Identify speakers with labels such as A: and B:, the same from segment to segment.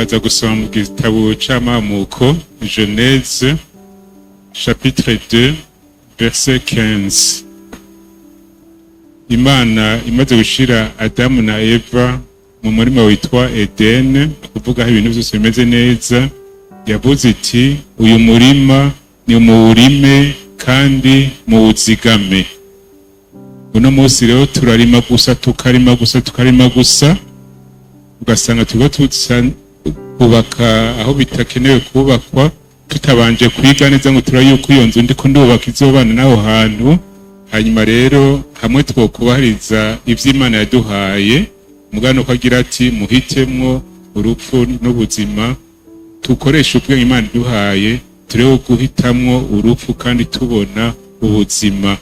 A: Turaza gusoma mu gitabo c'Amamuko, Genèse chapitre 2 verset 15. Imana imaze gushira Adamu na Eva mu murima witwa Eden, kuvuga aho ibintu byose bimeze neza, yavuze iti: "Uyu murima ni muwurime kandi muwuzigame." Uno munsi rero turarima gusa, tukarima gusa, tukarima gusa, ugasanga turiko tusa kubaka aho bitakenewe kubakwa, tutabanje kwiga neza ngo turabe yuko iyo nzu ndiko ndubaka izobana n'aho hantu. Hanyuma rero hamwe twokubahiriza ivyo Imana yaduhaye, mugano ko agira ati: "Muhitemwo urupfu n'ubuzima." Tukoresha ubwenge Imana iduhaye, turebe guhitamwo urupfu kandi tubona ubuzima.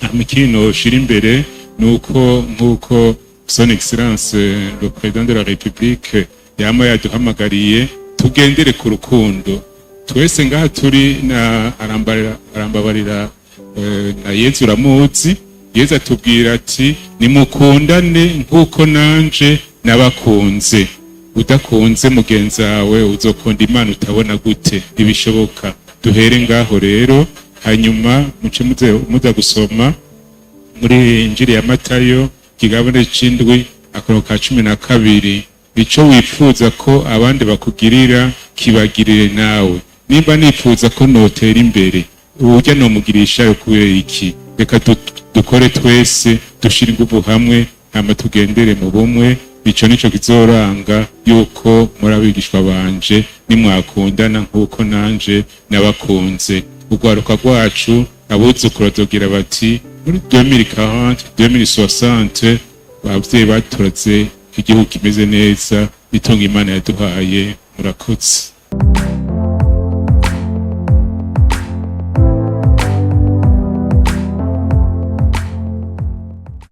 A: Hama ikindi noshira imbere ni uko, nk'uko Son Excellence le Président de la République yama yaduhamagariye, tugendere ku rukundo twese ngaha turi. Na arambabarira, na Yezu uramuzi. Yezu atubwira ati: "Nimukundane nk'uko nanje nabakunze." Udakunze mugenzi wawe, uzokunda Imana utabona gute? Ntibishoboka. Duhere ngaho rero, hanyuma muce muza gusoma muri Injiri ya Matayo, ikigabane c'indwi, akarongo ka 12: "Ico wifuza ko abandi bakugirira, kibagirire nawe." Nimba nifuza ko notera imbere, uburyo nomugirisha kubera iki? Reka dukore twese, dushire inguvu hamwe, hama tugendere mu bumwe. Ico nico kizoranga yuko muri abigishwa banje, nimwakundana nk'uko nanje nabakunze. Urwaruka rwacu, abuzukuru bazogira bati: "Muri 2040, 2060, abavyeyi baturaze igihugu kimeze neza, itunga Imana yaduhaye." Murakoze.